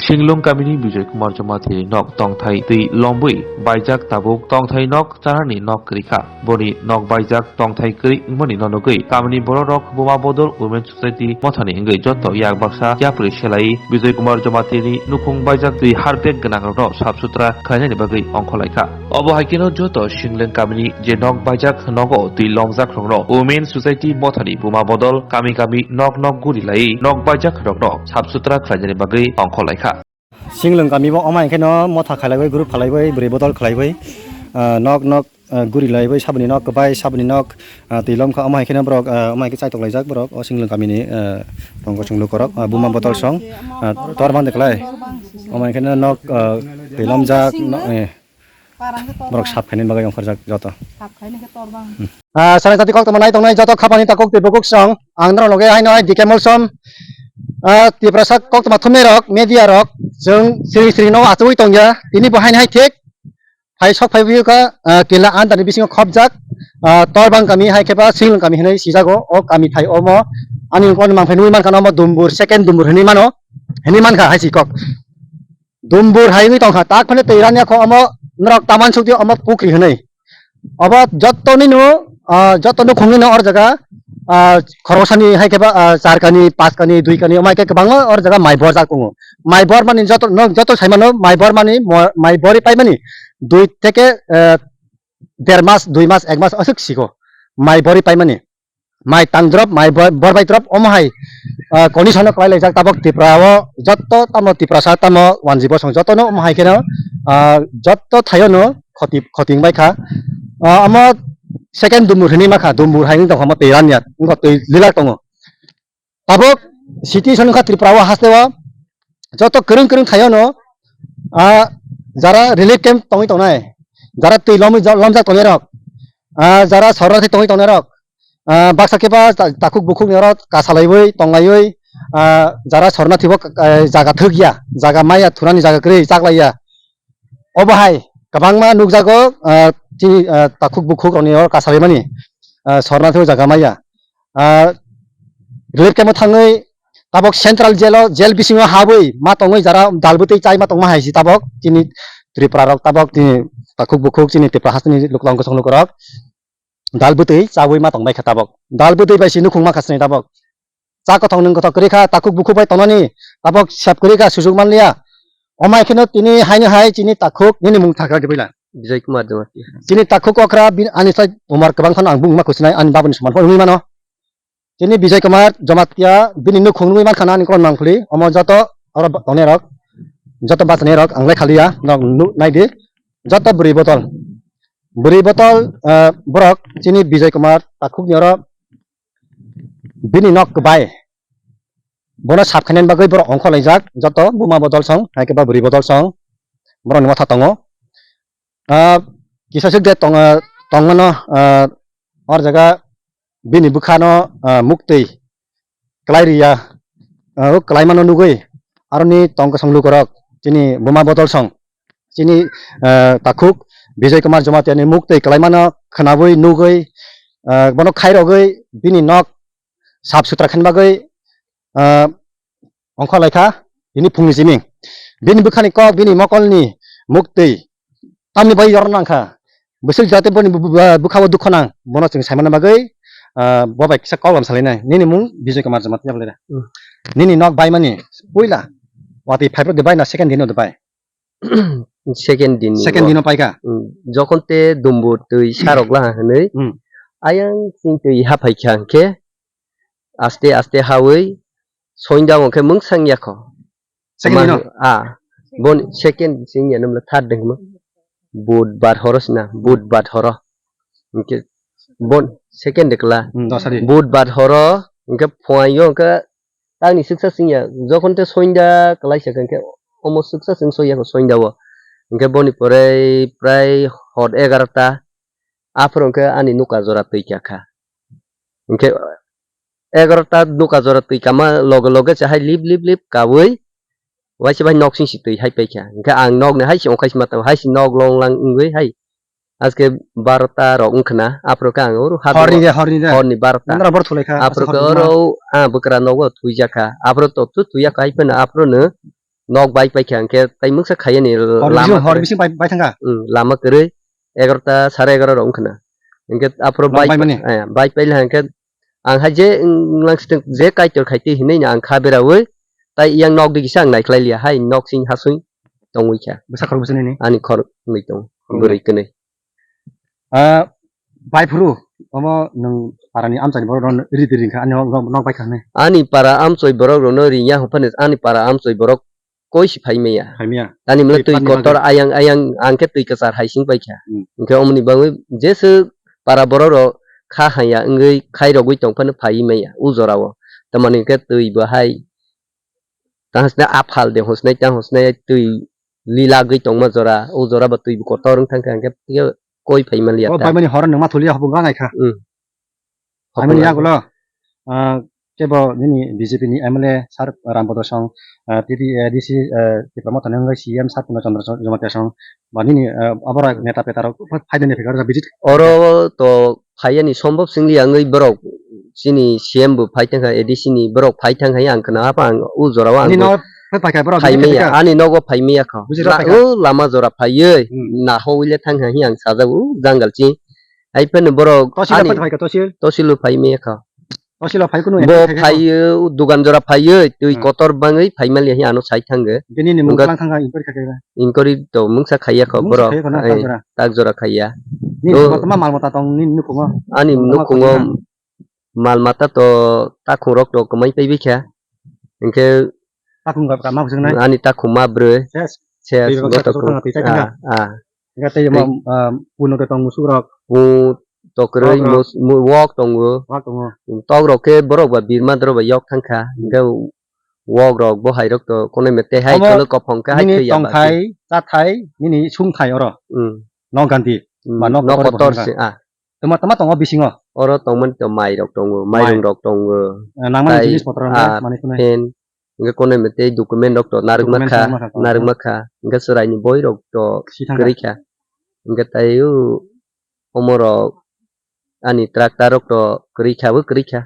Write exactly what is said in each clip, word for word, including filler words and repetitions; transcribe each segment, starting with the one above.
Singlung kamini Bijoy Kumar Jamatia ni nok tongthai twi lombwi baijak, tabuk tongthai nok chanani nok kwrwi kha. Boni nok baijak tongthai kwrwi wngmani nonogwi kamini bororok Buma Bodol Women Society mothani wngwi joto yak baksa yapri selai Bijoy Kumar Jamatia ni nukhung baijak twi harpek gwnangrokno sap sutra khlainani bagwi ongkhorlaikha. Obo hai kheno joto Singleng kamini je nok baijak nogo twi lomjak rokno Women Society mothani Buma Bodol kami kami nok nok guri lai nok baijak rokno sap sutra khlainani bagwi ongkhorlaikha. Singleng kami bo omo hai kheno motha khalaiwi, group khalaiwi, bwrwi bodol khalaiwi, ah, nok nok, ah, guri laiwi, saboni nok kwbai, saboni nok, ah, twi lomkha, omo hai kheno borok, ah, omo hai khe chaitok laijak borok o Singleng kamini, ah, tongkosong lukorok, ah, Buma Bodol song, ah, tor bang de khlai. Omo hai kheno nok, ah, twi lomjak, nok, eh, borok sap khainani bagwi ongkhorjak joto. Ah, sana jati koktwma nai tongnai joto khapani takhuk tei bukhuk song. Ang norok loge haino hai D K Molsom, ah, Tiprasa koktwma thumnai rok, media rok, chwng siri siri no achugwi tongya. Tini bo haino hai thik phai sok phai buyo kha, ah, kila andani bisingo khopjak, ah, Torbang kami hai khe ba Singleng kami hinwi sijago. O kami thai omo ani kon mangphai nugwi mankha omo Dumbur, second Dumbur hinwi mano, hinwi mankha hai si kok. Dumbur hai wngwi tongkha, tak phano twi rani kho omo norok taman sukdi omo pukri hwnwi. Obo jottoni no, ah, jottoni khungni no or jaga, ah, khoroksa ni hai khe ba, ah, char kani, pas kani, dui kani, omo hai khe kwbangma or jaga mai bor jak tongo. Mai bor mani joto, no, joto sai mano mai bor mani, mo-, mai bori pai mani dui theke, eh, der mas, dui mas, ek mas aswk siko mai bori pai mani. Mai tang drop, mai bo-, bor bai drop, omo hai, ah, condition no kwlai laijak tabok Tripura o, jotto tamo Tiprasa tamo wanji bosong jotto no omo hai kheno, ah, jotto thaio no khoti, khoti wngbai kha. Ah, omo second Dumbur hinwi ma kha, Dumbur hai wng tong kha, omo twi ranya, wngkha twi lilak tongo. Tabok situation wngkha Tripura o haste o, joto kwrwng kwrwng thaio no, ah, jara relief camp tongwi tongnai, jara twi lomwi jo-, lomjak tongnai rok, ah, jara sornathi tongwi tongnai rok, ah, baksa khe ba ta-, takhuk bukhuk ni oro kasalaiwi tonglaiwi, ah, jara sornathi bo, ah, jaga thwk ya, jaga maya thunani jaga kwrwi chaklai ya. Obo hai kwbangma nukjago, ah, chini, ah, takhuk bukhuk rokni oro kasalaimani, ah, sornathi o jaga maya. Ah, relief camp o thangwi tabok central jail o, jail bisingo habwi ma tongwi jara dal bwtwi chai ma tongma hai si tabok chini Tripura rok, tabok chini takhuk bukhuk chini Tripura hasteni luk-, tong kwchang lukurok dal bwtwi chawi ma tongbai kha tabok. Dal bwtwi bai si nukhung ma kha sini tabok. Cha kothok nwng kothok kwrwi kha, takhuk bukhuk bai tongnani tabok sep kwrwi kha, sujuk manliya. Omo hai kheno tini haino hai chini takhuk nini mung thakra de buila. Bijoy Kumar Jamatia. Chini takhuk okra bin ani sai umar kwbang phano ang bung ma kusinai ani babuni soman phano wngwi mano. Chini Bijoy Kumar Jamatia bini nukhung nugwi mankha na ani kolom nangphli, omo joto oro ba-, tongnai rok, joto bachanai rok ang lai khaliya, nok nu-, naidi, joto bwrwi botol. Bwrwi botol, eh, borok chini Bijoy Kumar takhukni oro bini nok kwbai. Bono sap khainani bagwi borok ongkhorlaijak, joto buma botol song, hai khe ba bwrwi botol song, borokni motha tongo. Ah, kisa swk de tong-, ah, tongmano, ah, or jaga bini bwkhano, ah, muktwi kwlai riya, ah, o kwlaimano nugwi aroni tong kwchang lukurok chini buma botol song chini, ah, takhuk Bijoy Kumar Jamatia ni muktwi kwlaimano khwnabwi nugwi, ah, bono khairogwi bini nok sap sutra khaina bagwi, ah, ongkhorlaikha, bini phungni siming. Bini bwkhani kok, bini mokolni muktwi, tamni bai yorna nangkha. Bwswk jate boni bu-, bu-, bu-, bwkhao dukho nang, bono chwng saimana bagwi, ah, bo bai kisa kok lam salainai. Nini mung Bijoy Kumar Jamatia bwlai da. Hmm. Nini nok baimani puila, watwi phaibrok de bai na second dino de bai? Second din ni Second o. Dino paikha? Hmm. Jokhon te dumbur twi sarok laha hwnwi, Hmm. ayang ching twi haphaikha hwnkhe, aste aste hawi soinda hwnkhe mungsang yakho. Second Ama-, dino? Ah, bon second sing ya namla third ding mo. Budbar horo sina, budbar horo. Hwnkhe bon second de kla. Hmm, dos hari. Budbar horo, hwnkhe phuaio hwnkhe tangni swksa sing ya. Jokhon te soinda kwlaisa hwnkhe omo swksa sing soiya kho soinda o. Hwnkhe boni pore prai hor egarota. Aphuru hwnkhe ani nuka jora twi kha kha. Hwnkhe egarota nuka jora twi kama loge loge se hai lip lip lip kawi waisa bai nok sing si twi hai paikha. Hwnkhe ang nokni hai se ongkhai sima tong hai se nok long lang wngwi hai. Aske barota rok wngkhna aphuru khe ang oro ha Horni de, horni de. Horni barota. Nandra bor thulai kha, Aphuru asa khe horni oro ma. Ah bwkra nogo thwijakha. Aphuru to tu thwiya kha hai phano aphuru no nok bai pai kha, hwnkhe tai mungsa khaiyani Hor lama bising, hor kwrwi. Bising bai, bai thangkha? Hmm, lama kwrwi, egarota, sare egaro rok wngkha na. Hwnkhe aphuru Nok bai, bai mani? Eh, bai pai le hwnkhe ang hai je, wng, langsitwng je Kaitor khai twi hinwi no ang kha beraui, tai yang nok digi se ang naikhlai liya, hai nok sing hasung tongwi kha. Bwsa khorok bwsa nini? Ani khorok wngwi tongo, Khorok bwrwi kwnwi. Ah, bai phuru, omo nwng parani amchaini borok rok ridi ringkha, ani nok, nok bai kha hinwi. Ani para amchoi borok rokno ringya hwnphano ani para amchoi borok koi si phai maya. Phai maya. Ani mwnwi Twi twi pani kotor bagwi. Ayang ayang ang khe twi kwchar hai sing pai kha. Hmm. Hwnkhe omoni bagwi jesa para borok rok kha haya wngwi khai rogwi tong phano phai maya o jora o. Tamoni hwnkhe twi bo hai tang hosnai aphal de hosnai tang hosnai twi lilagwi tongma jora, o jora bo twi bo kotor wng thang kha hwnkhe koi phai man liya O ta. Bai mani horo nwngma thulia hobong ganai kha. Hmm. Bai mani yagulo, ah, kebo nini B J P ni M L A sir Rambodor Song, ah, T D, ah, D C, ah, Tipra Motha ni wngwi C M sir Purno Chandra Jamatia Song, ba nini, ah, abora neta peta rok phai de ni phikar visit. Oro to phai yani sombhob singli wngwi borok chini C M bo phai thang kha, A D C ni borok phai thang hai ang khna apa ang o jora o ang Nini bo no phai phai kha borok phai nini maya, phai kha. Ani nogo phai maya kha. Buji rok phai kha. O lama jora phaiwi Hmm. Naho wile thang hai ang sajak o jangal chi. Hai phano borok Tosil ani phai kha, tosil. Tosil o phai maya kha. Tosil o phai kunu Bo phai kha. Phaiwi dugan jora phaiwi twi Hmm. Kotor bangwi phai mali hai ano sai thang ge. Bini ni mung Wngkha- klang thang kha inquiry kha khe. Inquiry to mungsa khaiya kho Mungsa borok. Khaiya kho na, Eh, tak jora. Tak jora khaiya. Ni To- kotor ma mal mata tong ni nukhungo. Ani Kotor ma nukhungo kotor na. Mal mata to takhung rok to kwmai taibi kha. Hwnkhe Takhung ga kama bwswk nai? Ani takhung ma brwi. Ses. Ses, Twi rok goto sak tok thang twi sak ah, thang. Ah. Hwnkhe tei Twi- mo, ah, puno ke tong musuk rok. Pu tokroi Wok rok. Mus-, mu-, wok tongo. Wok tongo. Tok rok khe borok ba birma dorok ba yok thang kha. Hmm. Hwnkhe wok rok bo hai rok to konai mete hai Omo kholo kophong khe hai nini thwi ya ba tongthai, chathai, nini sumthai oro. Hmm. Nok ganti. Hmm. Ba nok Nok kotor kotor bo se, ah. Tama, tama tongo bisingo? Oro tongmani to mai rok tongo, Mai. Mairung rok tongo. Eh, nangmani Tai, jinis potro rok ah, manwi khwnai. Pen, hwnkhe konai mete document rok to narwkma Document kha, narwkma kha, narwkma kha. Hwnkhe chwraini boi rok to Si thangkha. Kwrwi kha. Hwnkhe tai o omo rok ani tractor rok to kwrwi kha, bo kwrwi kha.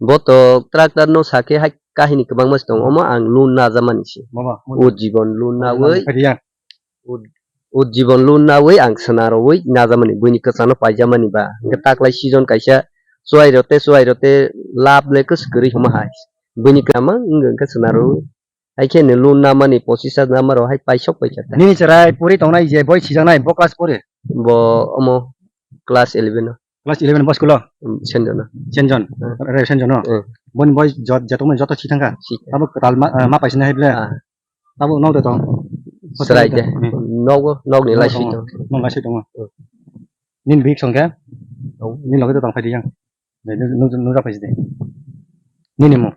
Bo to tractor no sakhe hai kahini kwbangma se tongo, omo ang loan najamani se. Baba, mo O jibon loan nawi. Phai ya. O, o jibon loan nawi ang swnarwi najamani, buini kwchangno paijamani ba. Hwnkhe taklai season kaisa chuai rw te, chuai rw te lab le kwswk kwrwi hwnma hai. Buini kwchangma wngkha hwnkhe swnarwi. Hai khe ni loan namani pochis hajar nama rw hai paisok paikha ta. Nini chwrai pori tongnai je boi sijaknai bo class pori? Bo omo class eleven o. Class eleven bo school o? Um, Senjon o. Senjon? Hmm. Re Senjon o? Hmm. Boni boi jot-, jotokmani joto si thangkha? Si. Abo kwtal ma, ah, ma paisina hai ble? Ah. Tabuk nok de tong. Chwrai de. Hmm. Nogo, nokni Nogo lai si tongo. Tong. Nok lai si tongo. Hmm. Nini bihik song khe? Tong. Nini loge de tong phai di yang. Nini nuk, nuk, nuk jak phai si de. Nini mung?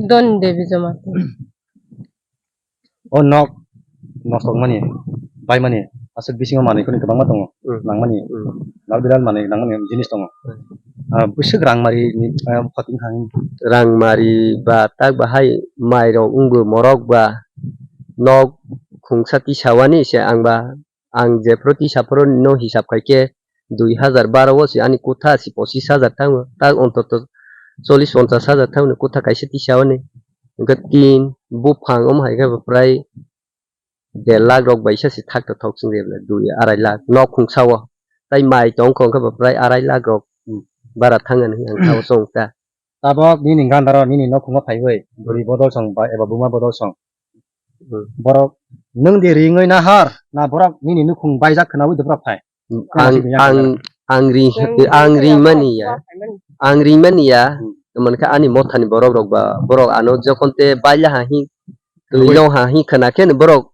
Don Devi Jamatia. O nok nosok mani, bai mani, aswk bisingo manwi khwnwi kwbangma tongo, Hmm. Nangmani, Hmm. Lal bilal manwi nangmani jinis tongo. Hmm. Ah, bwswk rangmari ni, ah, khoting thangwi. Rangmari ba tak bahai mai rok wngbo morok ba nok khungsa tisawani se ang ba ang jephru tisaphru no hisab khai khe dui hazar baro o se ani kutha se pochis hajar thango, tak ontoto chollish ponchash hajar thango kutha kaisa tisawani. Hwnkhe tin buphang omo hai khe bo prai der lakh rok bai sa se thak to thok chwng de bwle dui arai lakh nok khungsa o. Tai mai tong kho hwnkhe bo prai arai lakh rok bara thang ani ang thago chwng ta. Tabok nini gandaro nini nokhungo phaiwi bwrwi bodol song ba eba buma bodol song. Hmm. Borok nwng de ringwi nahar na borok nini nukhung baijak khwnawi de borok phai? Ang, ang, ang ri, ang ri mani ya. Ang ri mani ya. Hmm. Tamo khe ani mothani borok rok ba, borok ano jokhon te baila ha hi, Rwi. Twilo ha hi khwna khe borok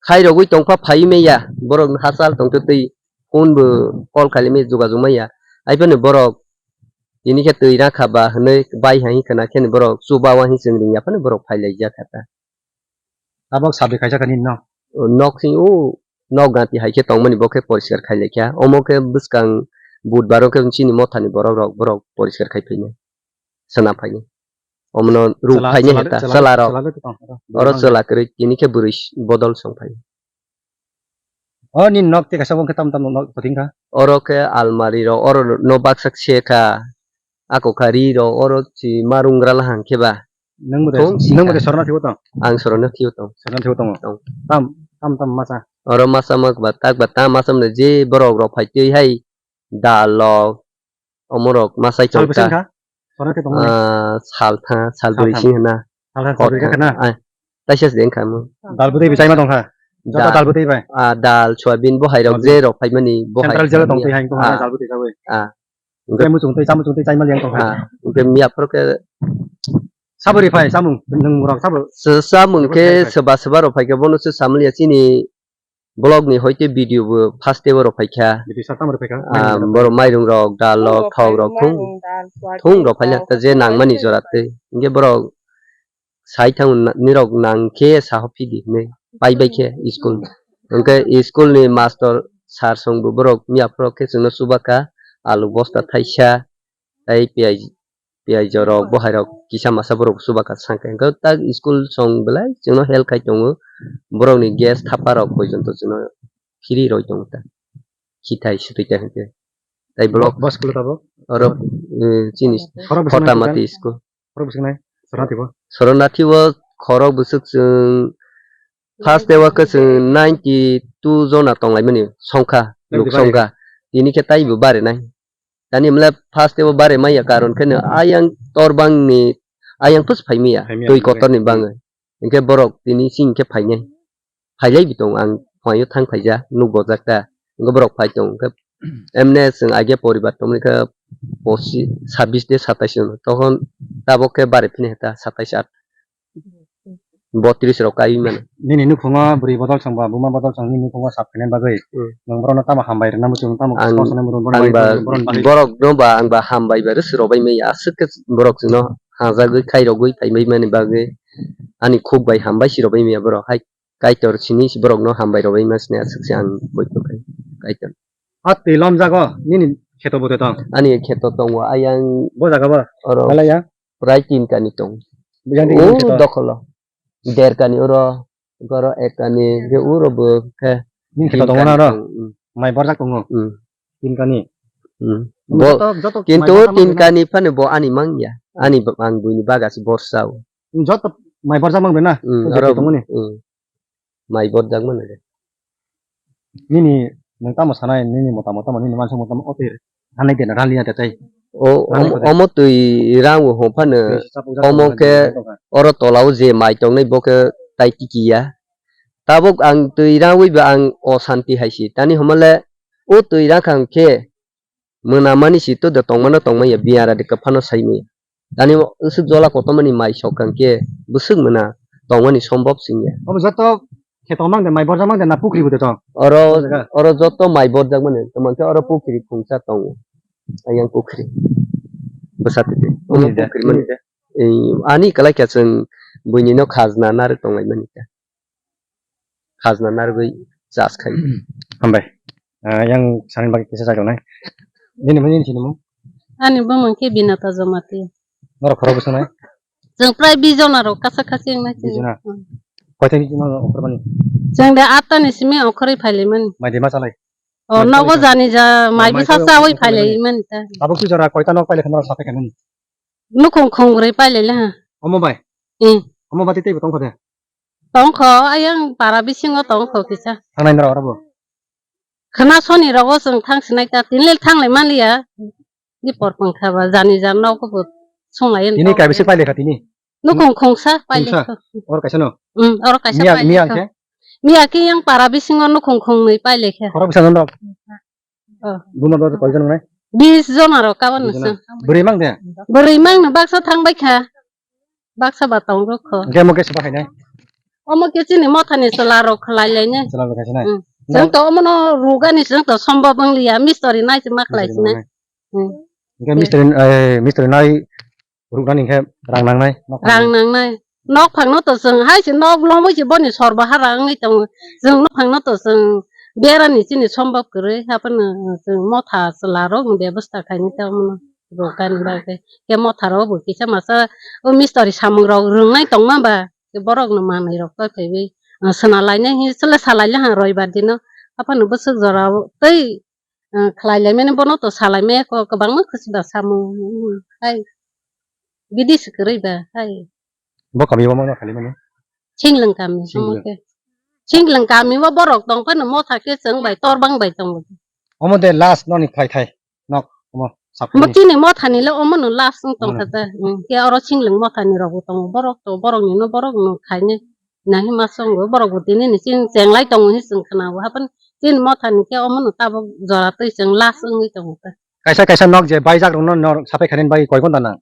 khai rogwi tongpha phai me ya. Borok hachal tongtwi twi phone bo call khailai me jogajog maya. Ai phano borok tini khe twi rakha ba hwnwi bai ha hi khwna khe borok chuba wa hi chwng ring ya phano borok phai lai jak kha ta. Tabok sabi kaisa kha nini no? O, nok sing o, nok gati hai khe tongmani bo khe poriskar khai lai kha. Omo khe bwskang budbar o khe chini mothani borok rok, borok poriskar khai phainai. Swnam phainai. Omono ruk Chwla, phainai chwla, heta, chwla, chwla rok. Chwla rok tong, oro. Oro chwla kwrwi, tini khe bwrwi s-, bodol song phai. O nini nok tei kaisa bo khe tam tam nok koting kha? Oro khe almari rok, oro no baksa se kha. Ako kha ri rok, oro si ma rungra lahang khe ba. Nang bo de, Thung si nang bo kha. De sorna thibo tong. Ang sorna thibo tong. Sorna thibo tong. Tong. Tam, tam, tam masa. Oro masa mak ba tak ba tam masa mane je borok rok phai twi hai dal rok omorok masai Sal chong bwswk ta. Kha? Sorna thibo tong. Ah, sal tha, sal Sal bwrwi tha. Sing hana. Sal tha, sal bwrwi kha na? Ai, taisa se deng kha mo. Dal bwtwi bwsai ma tong kha. Joto Da-, dal bwtwi bai. Ah, dal, soyabin, bo hai rok Soyabin. Je rok phai mani, bo hai Central jail tong mia. Twi hai tong Ah, hana dal bwtwi sawi. Ah. Hwnkhe muchung twi, chamung chung twi chaima liang tong kha. Ah, hwnkhe miya phoro khe Sabo ri phai, chamung, nwng rok sabo. Se-, chamung Sabo khe ri phai. Soba soba rok phai khe bono se chamliya chini vlog ni hoite video bo first tei borok phai kha. Video sa tamo ri phai kha? Ah, Mairung rok. Borok mairung rok, dal rok, Thok rok, thok rok, mairung, thung, mairung, dal, thung rok phai kha, soyabin, ta je thok nang mani rok, jora tei. Hwnkhe borok sai thang na-, nirok nang khe saho phidi hinwi pai bai khe school. Hwnkhe school ni master sir song bo borok miya phoro khe chwngno chuba kha, alu bosta thaisa, tei piyaj, piyaj rok, bo hai rok kisa masa borok chuba kha sangkhe. Hwnkhe tak school song belai chwngno help khai tongo, borok ni gas thapa rok poijonto chwngno phiri roi tongo ta, khithai swtwi ta hwnkhe. Tei borok bo school tabuk? Oro, eh, chini Khorok bwswk nai Photamati kisa? School. Khorok bwswk nai? Sornathi bo? Sornathi o khorok bwswk chwng first day o khe chwng ninety two jona tonglaimani songkha, Tei nuk bwrwi songkha. Tini khe taibo barinai. Tani hwnle first day o barimaya karon khe no ayang torbang ni ayang phus phaimaya, Phaimaya twi bwrwi. Kotor ni bangwi. Hwnkhe borok tini sing khe phainai. Phailai bi tongo ang phuaio thang phaija, nuk bojak ta. Hwnkhe borok phai tongo. Hwnkhe emne chwng age poribar tongmani khe pochi-, sabbish de satais hwno. Tokhon tabok khe bari phini heta satais at. Botris rok kai mano. Nini nukhungo bwrwi bodol song ba, buma bodol song nini nukhungo sap khainani bagwi. Hmm. Nwng borokno tamo hambai rwna muchung, tamo Ang, kosonai muchung, borok ang bai ba, borok bai. Borok no ba ang ba hambai bai rwswk rok bai maya aswk khe borok chwngno hajagwi khairogwi phaibai mani bagwi ani khuk bai hambai si rok bai maya borok hai. Kaitor sini si borokno hambai rwbaima sini aswk se ang boitwk khai Kaitor. A twi lomjago nini kheto bote tong? Ani kheto tongo ayang Bo jaga bo? Oro Belai ya? Prai tin kani tong. Yang di O kheto? Dokholo. Der kani oro, oro ek kani, je uro bo khe Nini kheto tin tongo na kani oro? Tong, mm. Mai borjak tongo? Mm. Tin kani? Mm. Bo, Joto, joto kintu mai borjak tin mangkha na? Kani phano bo ani mangya. Ani ba-, ang buini bagasi borsa o. Joto mai borjak mang na? Mm, Joto oro, tongmani? Mm. Mai borjak mano de. Nini nwng tamo sanai, nini mota mota mani nini mansa mota mota otir. Hanai de na rali ya de tai. O, Rali omo, ko de. Omo twi rang o hon phano, Twi sapuk jak omo tong khe na tong kha. Oro tola o je mai tongnai bo khe tai tiki ya. Tabuk ang twi rangwi ba ang osanti hai si. Tani homa le o twi rang kha hwn khe Mwnamani si to da tongmano tongmaya, biyara de kwphano saimaya. Tani o swk jola kotormani mai sok kang khe bwswk mwnam tongmani sombop singya. Obo joto khe tongmang de, mai borjak mang de na pukri bo de tong? Oro, o jaga? Oro joto mai borjak mani, tongmang khe oro pukri khungsa tongo. Ayang pukri. Bwsa tete. Omo pukri mani de. Ei, ani kwlai khe chwng buini no khajna narwk tonglai mani khe. Khajna narwgwi chas khai. Hambai. Ah, yang sani bagwi kisa jaga nai. Nini mung, nini sini mung? Ani bumung khe Binata Jamatia. Norok khorok bwswk nai? Chwng prai bis jona rok kasa kasi wng nai chini. Bis jona? Hmm. Koita ni chini okhor mani? Chwng de atta ni simi okhorwi phailaimani. Mai de ma chalai? O, mai nogo chalai jani ja, mai mai bwsa chalai chawi okhor mani? Phailaimani ta. Tabuk tu jora koita nok pailai khe norok sapai khe nini? Nukhung khungrwi pailai le ha. Omo bai? Hmm. Omo bai tei teibo tongkho de? Tongkho, ayang para bisingo tongkho kisa. Thangnai nora oro bo? Khna soni rogo chwng thang sinai ta, tini le thanglai manliya. Ni por pang kha ba, jani jan nok bo sunglai. Tini kaibisa pailai kha tini? Nukhung khungsa pailai kha. Khungsa? Oro kaisa no? Um, oro kaisa pailai kha. Miya, miya khe? Miya khe yang para bisingo nukhung khungnwi pailai kha. Khorok bwsa no? Oh. Buma bwrwi koi jon wngnai? Bis jona rok kabon. Bis jona. Bwrwi mang de? Bwrwi mang no baksa thang bai kha. Baksa ba tong rok kho. Hwnkhe omo khe soba khainai? Omo khe chini mothani chwla rok khlai lainai. Chwla rok khaisai nai? Hmm. Nang- Chwng to omo no rugani chwng to sombab wng liya, mistori nai se ma khlai sinai. Mistori nai. Hmm. Hwnkhe mistori, eh, mistori nai Ruknani khe rang nangnai, nok phangno. Rang nangnai. Nok phangno to chwng hai se nok lomwi se boni sor baha rang wngwi tongo. Chwng nok phangno to chwng berani chini sombab kwrwi, haphano chwng motha chwla rok ni bebosta khainai tamo rukani bagwi. Khe motha rok bo kisa masa o mistori samung rok rwngnai tongma ba, khe borok no manwi rok tei phaiwi, ah, swna lainai hinwi chwla salai le ha roibar dino. Haphano bwswk jora o tei Ah, khlai lai mani bono to salai maya kho, kwbangma khusi ba samung, hmm, hai. Bidi se kwrwi ba, hai. Bo kami bo mano khali mani. Singlang kami, Singlang. Omo khe. Singlang kami bo borok tong phano motha khe chwng bai torbang bai tongo. Omo de last noni khai khai. Nok, omo, saphang. Omo chini mothani le omo no last wng tong kha ta. Hmm, khe oro singlang mothani rok bo tongo. Borok to, borok ni no, borok no khainai. Nahi ma songo, borok bo tini ni chini chenglai tongo hin chwng khna bo. Hapan chini mothani khe omo no tabok jora twi chwng last wngwi tongo ta. Kaisa kaisa nok je baijak rok no, no sapai khainani bagwi koi ghonta nang?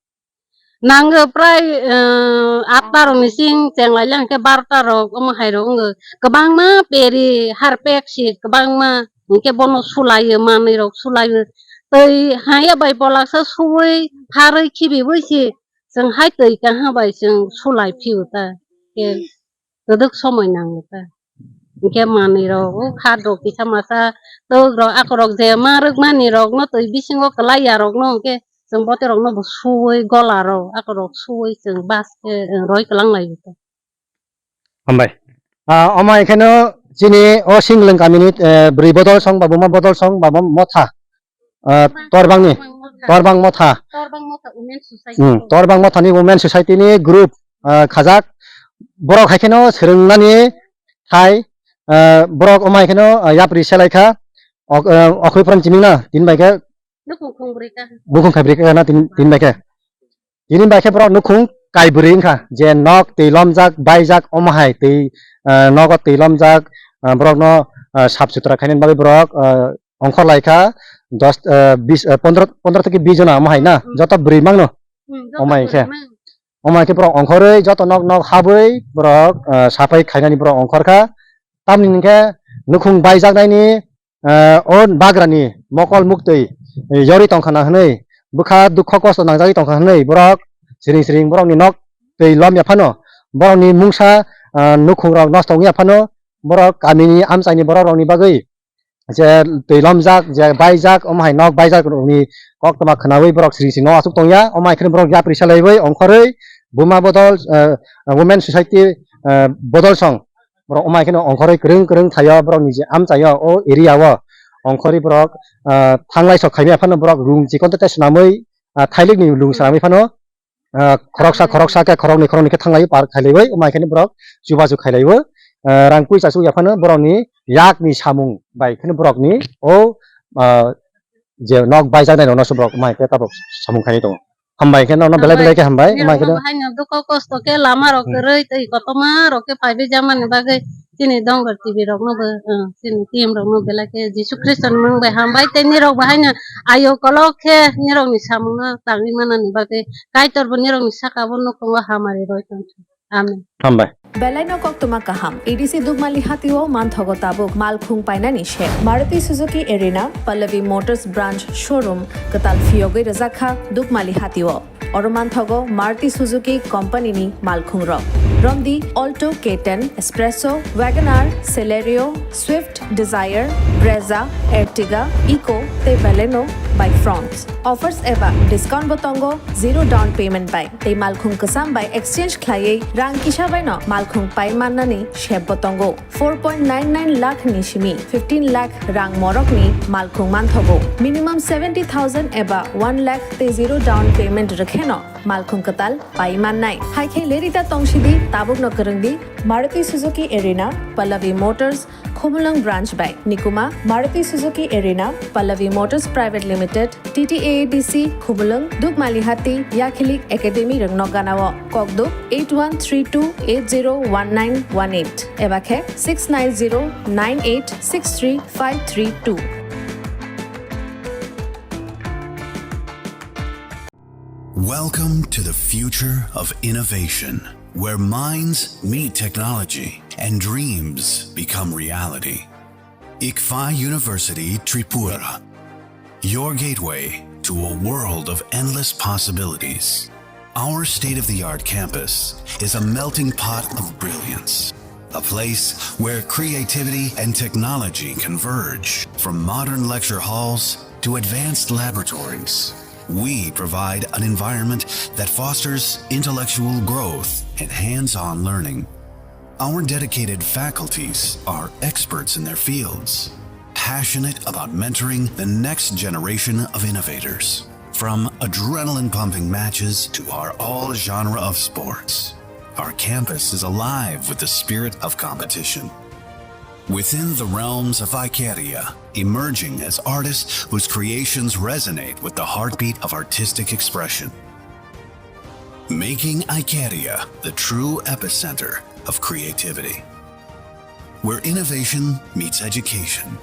Nango prai, eh, atta rok ni sing chenglai lang khe barota rok omo hai rok wngkha. Kwbangma peri harpek si kwbangma hinkhe bono sulaio, manwi rok sulaio. Twi haya bai bolaksa suwi pharwi khibiwi si chwng hai twi kaham bai chwng sulai phio ta. Khe kwdwk somoi nango ta. Hinkhe manwi rok, o khat rok kisa masa, twk rok, akorok je ma rwkmani rokno twi bisingo kwlai ya rokno hinkhe chwng bote rokno bo suwi gola rok, akorok suwi chwng bas khe, eh, roi kwlang lai. Hambai. Ah, omo hai kheno chini o Singlwng kamini, eh, bwrwi bodol song ba buma bodol song ba bum-, motha. Ah, Torbangni, Torbang motha. Torbang motha. Torbang motha Women Society. Hmm, Torbang mothani Women Society ni group, ah, khajak. Borok hai kheno swrwngnani thai, ah, borok omo hai kheno, ah, yapri selai kha. Ok, ah, okhoi pran chiming na, tin bai khe. Nukhung khung bwrwi kha. Nukhung khai bwrwi kha na tin, tin bai khe. Tini bai khe borok nukhung kai bwrwi wngkha, je nok twi lomjak, baijak, omo hai twi, ah, nogo twi lomjak, ah, borokno, ah, sap sutra khainani bagwi borok, ah, ongkhor lai kha dos, ah, bis, ah, pondro, pondro theke bis jona omo hai na, hmm, joto bwrwi mangno. Hmm, joto omo hai khe bwrwi mang. Omo hai khe borok ongkhorwi joto nok nok habwi borok, ah, saphai khainani borok ongkhor kha. Tamni hinkhe nukhung baijaknaini, eh, o bagrani mokol muktwi, eh, yorwi tongkha na hwnwi, bwkha dukho kosto nangjagwi tongkha hwnwi borok siring siring borokni nok twi lom ya phano, borokni mungsa, ah, nukhungrok nosto wng ya phano, borok kamini amchaini borokrokni bagwi je twi lomjak, je baijak, omo hai nok baijak rokni koktwma khwnawi borok siring siring no aswk tongya, omo hai kheno borok yapri salaiwi ongkhorwi buma bodol, eh, Women Society, eh, bodol song. Borok omo hai kheno ongkhorwi kwrwng kwrwng thaio, borokni je amchaio o area o ongkhorwi borok, ah, thanglai sok khaimya phano borok rung chikon tei swnamwi, ah, thailikni lung swnamwi phano, ah, khoroksa khoroksa khe khoroknwi khoroknwi khe thanglaiwi par khailaiwi omo hai kheno borok chubachu khailaiwi, ah, rang puisa chukya phano borokni yakni samung bai kheno borokni o, ah, je nok baijaknai rokno se borok mai khe tabok samung khainai tongo. Hambai khe nono belai belai khe hambai, mai khe no. Haino dukho kosto khe lama rok kwrwi tei kotorma rok khe phaibai jamani bagwi chini Dongor T V rokno bo, eh, chini team rokno belai khe Jisu Khristoni mung bai hambai tei nirok bo haino ayo kolok khe nirokni samungno tangwi manani bagwi Kaitor bo nirokni saka bo nukhungo hamari roi tongthung. Amen. Hambai. Belaino koktwma kaham. A D C Dukmali hatio manthogo tabuk malkhung painani se. Maruti Suzuki Arena, Pallavi Motors Branch Showroom, kwtal phiyogwi rwjakha Dukmali hatio. Oro manthogo Maruti Suzuki Company ni malkhung rok. Romdi Alto K ten, Espresso, Wagon R, Celerio, Swift, Dzire, Brezza, Ertiga, Eeco tei Baleno bai Fronx. Offers eba discount bo tongo zero down payment bai tei malkhung kwcham bai exchange khlaiwi rang kisa baino malkhung pai mannani sep bo tongo. Four point nine nine lakh ni simi fifteen lakh rang morokni malkhung manthogo. Minimum seventy thousand eba one lakh tei zero down payment rwkheno malkhung kwtal pai mannai. Hai khe lerida tongsidi, tabukno kwrwngdi Maruti Suzuki Arena, Pallavi Motors, Khumulwng Branch bai. Nikuma, Maruti Suzuki Arena, Pallavi Motors Private Limited, T T A A D C, Khumulwng, Dukmalihati, Yakhilik Academy rwngno ganao. Kokduk eight one three two eight zero one nine one eight eba khe six nine zero nine eight six three five three two. Welcome to the future of innovation, where minds meet technology and dreams become reality. ICFAI University Tripura, your gateway to a world of endless possibilities. Our state-of-the-art campus is a melting pot of brilliance, a place where creativity and technology converge. From modern lecture halls to advanced laboratories, we provide an environment that fosters intellectual growth and hands-on learning. Our dedicated faculties are experts in their fields, passionate about mentoring the next generation of innovators. From adrenaline-pumping matches to our all-genre of sports, Our campus is alive with the spirit of competition. Within the realms of Icaria, emerging as artists whose creations resonate with the heartbeat of artistic expression. Making Icaria the true epicenter of creativity, where innovation meets education.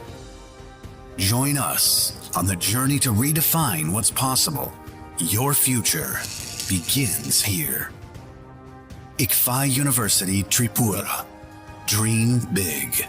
Join us on the journey to redefine what's possible. Your future begins here. ICFAI University Tripura. Dream big.